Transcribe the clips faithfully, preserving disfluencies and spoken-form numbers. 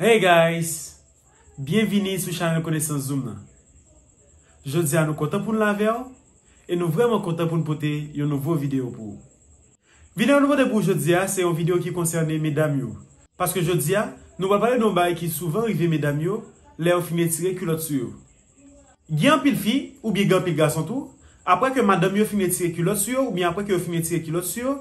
Hey guys! Byenvini sou chanèl Konesans Zoom nan. Jodi a nou kontan pou n la avè w e nou vrèman kontan pou n pote yon nouvo videyo pou ou. Videyo nou pote pou ou jodi a se yon videyo ki konsène medam yo. Paske jodi a, nou pral pale de yon bagay ki souvan rive medam yo lè yo fin retire kilòt sou yo. Gen anpil fi, oubyen gen anpil gason tou, apre ke madanm yo fin retire kilòt sou yo, oubyen apre ke yo fin retire kilòt sou yo,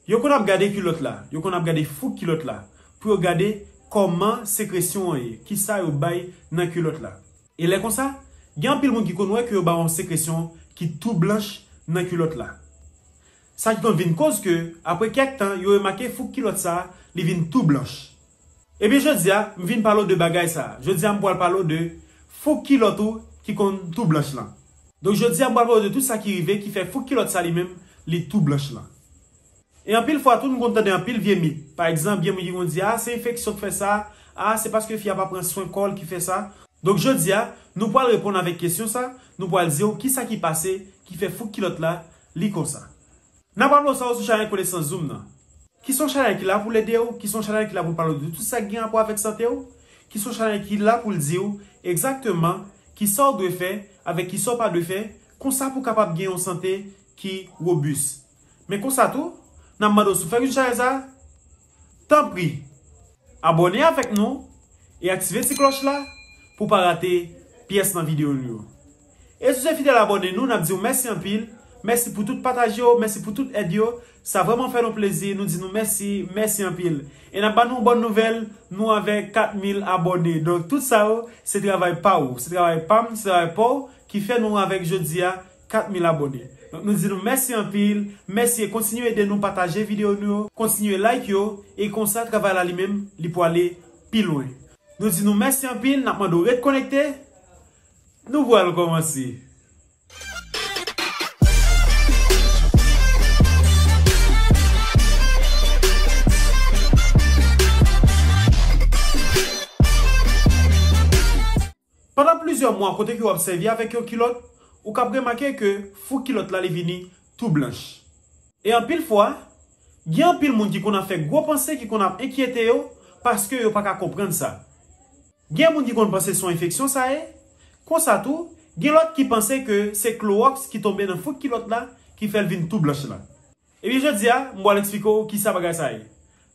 yo konn ap gade kilòt la, yo konn ap gade fouk kilòt la, pou yo gade kòman sekresyon an ye, kisa yo bay nan kilòt la. E lè konsa, gen anpil moun ki konn wè ke yo bay yon sekresyon ki tou blanch nan kilòt la. Sa ki konn vin koz ke, apre kèk tan, yo remake fouk kilòt sa a, li vin tou blanch. Ebyen jodi a, m vin pale w de bagay sa a. Jodi a, m pral pale w de fouk kilòt ou ki konn tou blanch lan. Donk jodi a, m pral pale w de tout sa ki rive ki fè fouk kilòt sa li menm, li tou blanch lan. E anpil fwa tou, nou konn tande anpil vye mit. Pa egzanp, gen moun ki konn di, a, se enfeksyon k fè sa, a, se paske fi a pa pran swen kò l ki fè sa. Donk jodi a, nou pral reponn avèk kesyon sa, nou pral di w kisa ki pase, ki fè fouk kilòt la, li konsa. N ap raple w sa w sou chanèl Konesans Zoom nan. Ki se yon chanèl ki la pou l ede w, ki se yon chanèl ki la pou l pale w de tout sa k gen rapò avèk sante w, ki se yon chanèl ki la pou l di w egzakteman kisa w dwe fè avèk kisa w pa dwe fè, konsa pou w kapab gen yon sante ki wobis. Men konsa tou, n ap mande w si w fèk jwenn chanèl sa, tanpri, abòne avèk nou e aktive ti klòch la pou w pa rate pyès nan videyo nou yo. E si w se fidèl abòne nou, n ap di w mèsi anpil. Mèsi pou tout pataj yo, mèsi pou tout èd yo. Sa vrèman fè nou plezi, nou di nou mèsi, mèsi anpil. E n ap ba nou yon bòn nouvèl, nou avè kat mil abòne. Donk tout sa yo, se travay pa ou, se travay pa m, se travay pa w ki fè nou avèk jodi a kat mil abòne. Donk nou di nou mèsi anpil, mèsi e kontinye ede nou pataje videyo nou yo, kontinye like yo, e konsa travay la li menm, li pou ale pi lwen. Nou di nou mèsi anpil, n ap mande w ret konekte. Nou pral kòmanse. Pandan plizyè mwa kote ke w ap sèvi avèk yon kilòt, ou kab remake ke fouk kilòt la li vini tou blanch. E anpil fwa, gen anpil moun ki konn ap fè gwo panse ki konn ap enkyete yo paske yo pa ka konprann sa. Gen moun ki konn panse se yon enfeksyon sa ye. Konsa tou, gen lòt ki panse ke se klowòks ki tonbe nan fouk kilòt la ki fè l vin tou blanch la. Ebyen jodi a, m pral eksplike w kisa bagay sa ye.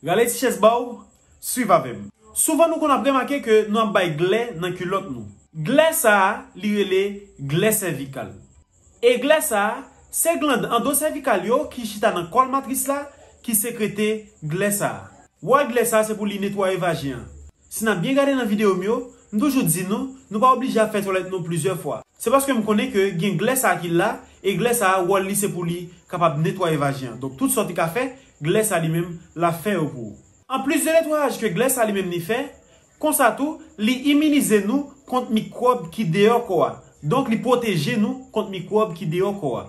Rale ti chèz ba w, swiv avè m. Souvan nou konn ap remake ke nou ap bay glè nan kilòt nou. Glè sa a, li rele glè sèvikal. E glè sa a, se glann andosèvikal yo ki chita nan kòl matris la ki sekrete glè sa a. Wòl glè sa a se pou li netwaye vajen an. Si n ap byen gade nan videyo m yo, m toujou di nou, nou pa oblije ap fè twalèt nou plizyè fwa. Se paske m konnen ke gen glè sa a ki la, e glè sa a, wòl li se pou li kapab netwaye vajen an. Donk tout sa w te ka fè, glè sa a li menm, l ap fè yo pou ou. Anplis de netwayaj ke glè sa a li menm li fè, konsa tou, li iminize nou kont mikwòb ki deyò kò a. Donk li pwoteje nou kont mikwòb ki deyò kò a.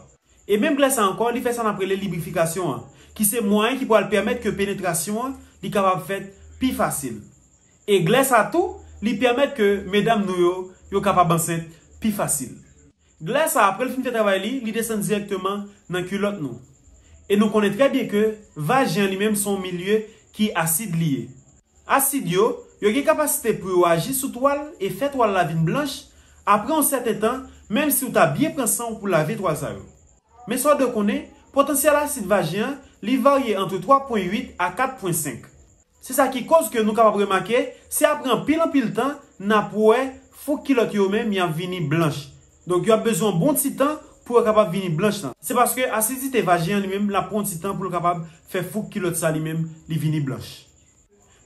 E menm glè sa ankò, li fè sa n ap rele librifikasyon an, ki se mwayen ki pral pèmèt ke penetrasyon an, li kapab fèt pi fasil. E glè sa tou, li pèmèt ke medam nou yo, yo kapab ansent pi fasil. Glè sa, apre l fin fè travay li, li desann dirèkteman nan kilòt nou. E nou konnen trè byen ke vajen an li menm se yon milye ki asid li ye. Asid yo, yo gen kapasite pou yo aji sou twal e fè twal la vin blanch, apre yon sèten tan, menm si w ta byen pran san w pou lave twal sa yo. Men sa w dwe konnen, potansyèl asid vajen an, li varye ant twa pwen uit a kat pwen senk. Se sa ki koz ke nou kapab remake, se apre anpil anpil tan, n ap wè fouk kilòt yo menm y ap vini blanch. Donk yo ap bezwen yon bon ti tan pou yo kapab vini blanch lan. Se paske asidite vajen an li menm, l ap pran yon ti tan pou l kapab fè fouk kilòt sa li menm, li vini blanch.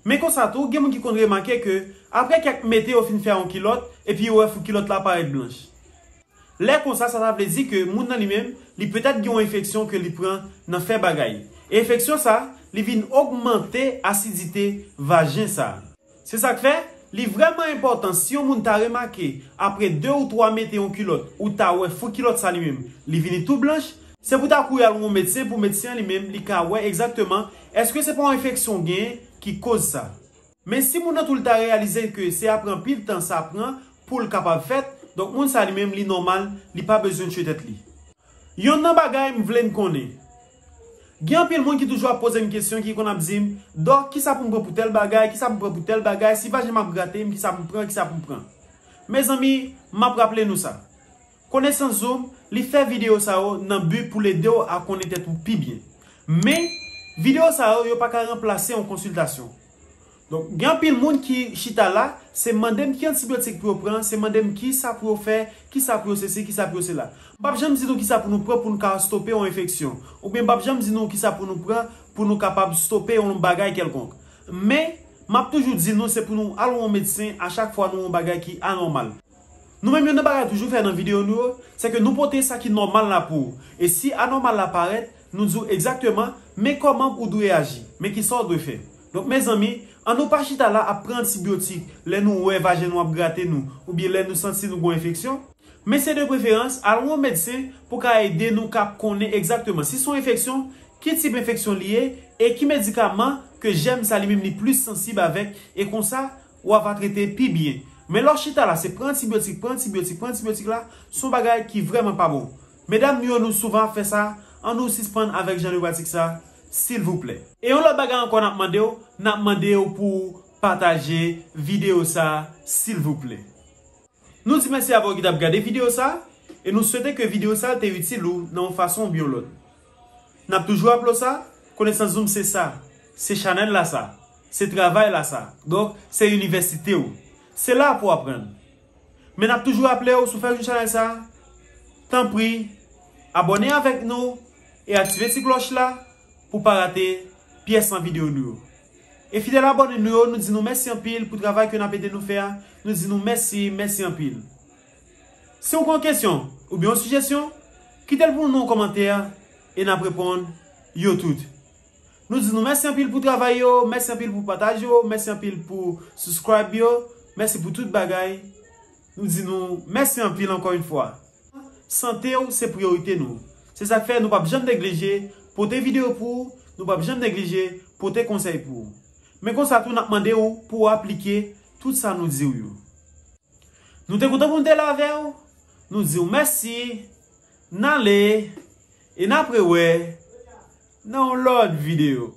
Men konsa tou, gen moun ki konn remake ke apre kèk mete yo fin fè yon kilòt, epi yo wè fouk kilòt la parèt blanch. Lè konsa, sa ta vle di ke moun nan li menm, li petèt gen yon enfeksyon ke li pran nan fè bagay. E enfeksyon sa, li vin ogmante asidite vajen sa. Se sa k fè, li vrèman enpòtan si yon moun ta remake, apre de ou twa mete yon kilòt, ou ta wè fouk kilòt sa li menm, li vini tou blanch, se pou ta kouri al yon medsen pou medsen an li menm, li ka wè egzakteman èske se pa yon enfeksyon w genyen ki koz sa. Men si moun nan tou l ta reyalize ke se apre anpil tan sa pran pou l kapab fèt, donk moun sa li menm li nòmal, li pa bezwen tye tèt li. Yonn nan bagay m vle n konnen. Gen anpil moun ki toujou ap poze m kesyon, ki konn ap di m, "Dòk, kisa pou m pran pou tèl bagay, kisa pou m pran pou tèl bagay, si vajen m ap grate m, kisa pou m pran, kisa pou m pran?" Mezanmi, m ap raple nou sa. Konesans Zoom, li fè videyo sa yo nan bi pou l ede w a konnen tèt ou pi byen. Men, videyo sa yo, yo pa ka ranplase yon konsiltasyon. Donk, gen anpil moun ki chita la, se mande m ki antibyotik pou yo pran, se mande m kisa pou yo fè, kisa pou yo sesi, kisa pou yo sela. M p ap janm di nou kisa pou nou pran pou n ka stope yon enfeksyon, oubyen m p ap janm di nou kisa pou nou pran pou nou kapab stope yon bagay kèlkonk. Men, m ap toujou di nou se pou nou al wè yon medsen a chak fwa nou wè yon bagay ki anòmal. Nou menm, youn nan bagay toujou fè nan videyo nou yo, se ke nou pote sa ki nòmal la pou ou. E si anòmal la parèt, nou di w egzakteman, men kòman ou dwe aji, men kisa w dwe fè. Donk, mezanmi, ann nou pa chita la ap pran antibyotik lè nou wè vajen nou ap grate nou, oubyen lè nou santi nou gon enfeksyon. Men se de preferans, al wè yon medsen pou ka ede nou ka konnen egzakteman si se yon enfeksyon, ki tip enfeksyon li ye, e ki medikaman ke jèm sa li menm li plis sansib avèk, e konsa, w ava trete pi byen. Men lè w chita la, se pran antibyotik, pran antibyotik, pran antibyotik la, se yon bagay ki vrèman pa bon. Medam yo, nou souvan ap fè sa, ann nou sispann avèk jan de pratik sa, silvouplè. E yon lòt bagay ankò n ap mande w, n ap mande w pou w pataje videyo sa, silvouplè. Nou di mèsi avè w ki t ap gade videyo sa, e nou swete ke videyo sa te itil ou nan yon fason oubyen yon lòt. N ap toujou raple w sa, Konesans Zoom se sa, se chanèl la sa, se travay la sa. Donk, se inivèsite w. Se la pou w aprann. Men n ap toujou raple w, si w fèk jwenn chanèl sa, tanpri, abòne avèk nou e aktive ti klòch la pou w pa rate pyès nan videyo nou yo. E fidèl abòne nou yo, nou di nou mèsi anpil pou travay ke n ap ede nou fè a. Nou di nou mèsi, mèsi anpil. Si w gen yon kesyon oubyen yon sijesyon, kite l pou nou nan yon kòmantè e n ap reponn yo tout. Nou di nou mèsi anpil pou travay yo, mèsi anpil pou pataj yo, mèsi anpil pou subscribe yo, mèsi pou tout bagay. Nou di nou mèsi anpil ankò yon fwa. Sante w se priyorite nou. Se sa k fè nou p ap janm neglije pote videyo pou ou, nou p ap janm neglije pote konsèy pou ou. Men konsa tou, n ap mande w pou w aplike tout sa nou di w yo. Nou te kontan pou n te la avè w. Nou di w mèsi. N ale. E n ap rewè nan yon lòt videyo.